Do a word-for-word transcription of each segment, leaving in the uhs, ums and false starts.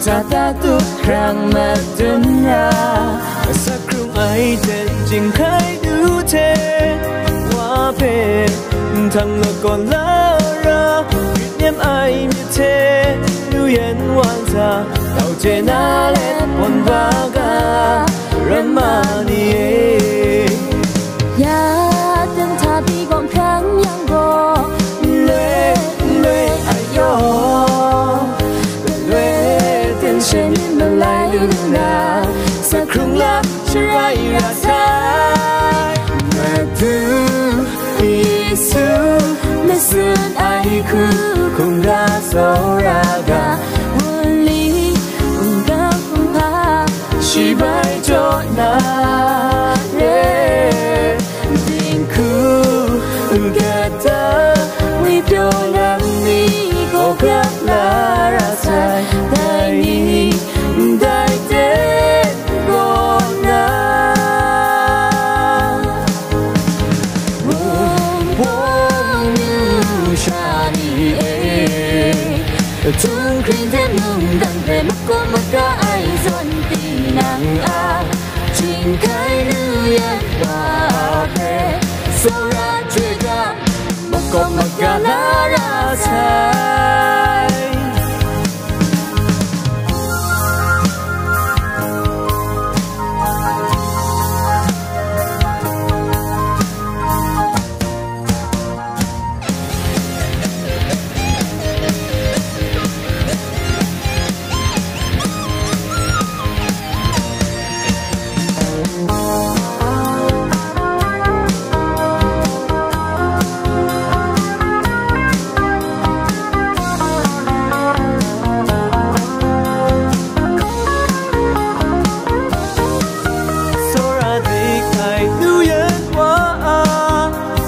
Kata tu hkrang madun ra, asak hkrung ai ten jinghkai du hte, wa hpe nhtang lakawn la ra, grit nem ai myit hte, nu yan wan sa, tau hte na let pawng ba ga, ramma ni e. Ya, ten hta pyi gaw hprang yang gaw, nloi, nloi, ayo, galoi ten she myit malai lu na, sa hkrung lam sharai ra sai. Madu Yesu, matsun ai hku hkungga tsawra ga, wunli, wunggam kumhpa, shi bai jaw na re, dinghku kata, ngwi pyaw lam ni gaw grap la ra sai, dai ni, dai ten gaw na. Wunpawng nu sha ni e, htunghkring hte mungdan hpe makawp maga ai zawn tinang a, chyinghkai nu yan wa hpe, tsawra chyoi ga, makawp maga la ra sai. Tsawra dik ai nu yan wa a,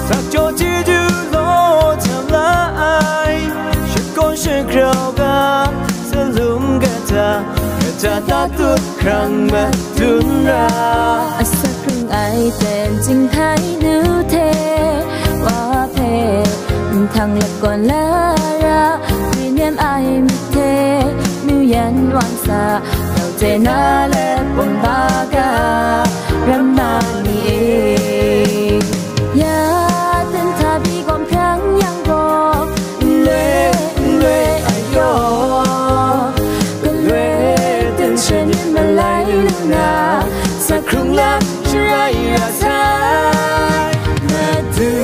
sak jaw chyeju law htam la ai, shakawn shagrau ga, salum kata, kata tatut hkrang madun ra. Asak hkrung ai ten chyinghkai nu hte, wa hpe nhtang lakawn la ra, grit nem ai myit hte, nu yan wan sa, tau hte na let pawng ba ga, ramma ni e. Ya, ten hta pyi gaw hprang yang gaw, nloi, nloi, ayo, galoi ten she myit malai lu na, sa hkrung lam sharai ra sai. Madu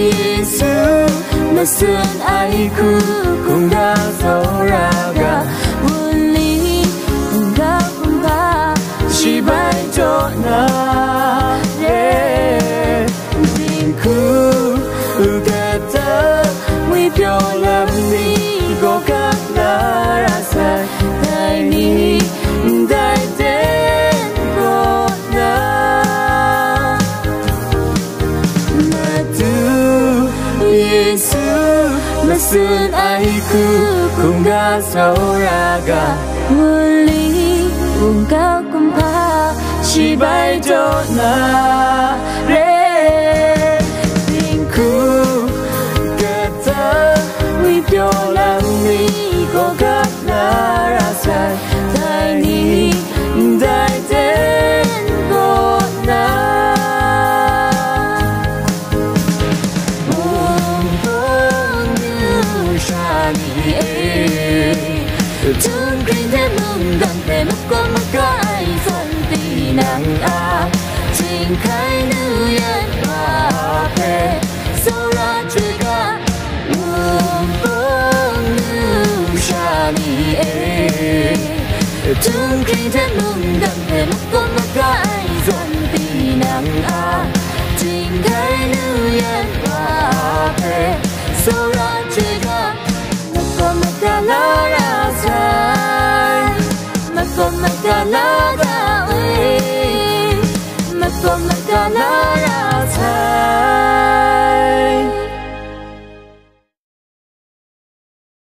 Yesu, matsun ai hku hkungga tsawra ga, wunli, wunggam kumhpa, shi bai jaw na re, dinghku kata, ngwi pyaw lam ni gaw grap la ra sai, dai ni, dai ten gaw na. Madu Yesu, matsun ai hku hkungga tsawra ga, wunli, wunggam kumhpa, shi bai jaw na re, dinghku kata, ngwi pyaw lam ni gaw grap la ra sai, dai ni, dai ten gaw na. Wunpawng nu sha ni e, htunghkring hte mungdan hpe makawp maga ai zawn tinang a, chyinghkai nu yan wa hpe, tsawra chyoi ga, Wunpawng nu sha ni e, htunghkring hte mungdan hpe makawp maga ai zawn tinang a, chyinghkai nu yan